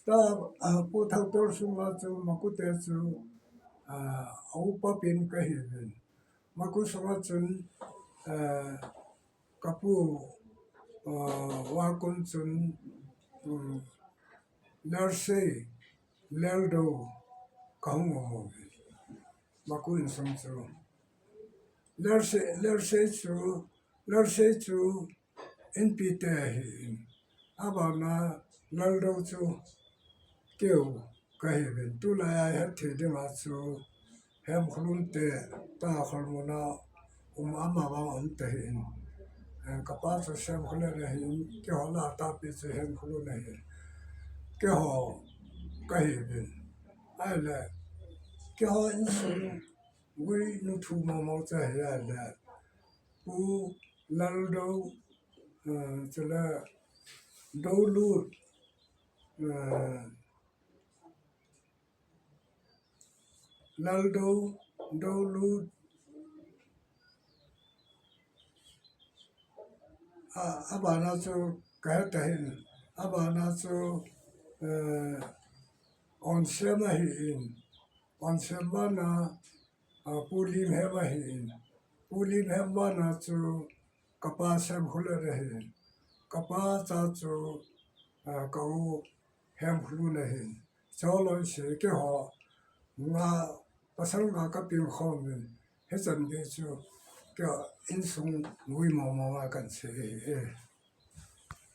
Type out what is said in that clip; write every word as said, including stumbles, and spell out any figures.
Ta, ah, Pu Thautol sunga chu Maku te chu, ah, a upa pen kahi uvin. Maku sunga chun, ah, kapu, ah, Wakun chun, um, Lersei, Lerdou kahung um uvin. Maku insung chu. Lersei, Lersei chu, Lersei chu Inpi te ahin. Abana Laldou chu keu kahi uvin. Tulai a ihet thei dinga chu Hemkholun te, ta Kholmuna um ama vang um te ahin. Eh, kapa chu Semkholet ahin, keiho lah a tapi chu Hemkholun ahin. Keiho kahi uvin. Ahile, keiho insung gui nu thu mama chu ahi ahile, Pu Laldou, eh, chule Doulu, eh, Laldou, Doulu, a, abana chu kahet ahin, abana chu, eh, Onsem ahin, Onsem bana, ah, Pu Limhem ahin. Pu Limhem bana chu kapa Semkholet ahin. Kapa cha chu, ah, ka u Hemkholun ahin. Choloi se keiho nga pasal nga kapeng khom uvin. Hichan gei chu keiho insung gui mama a kan sei ahi.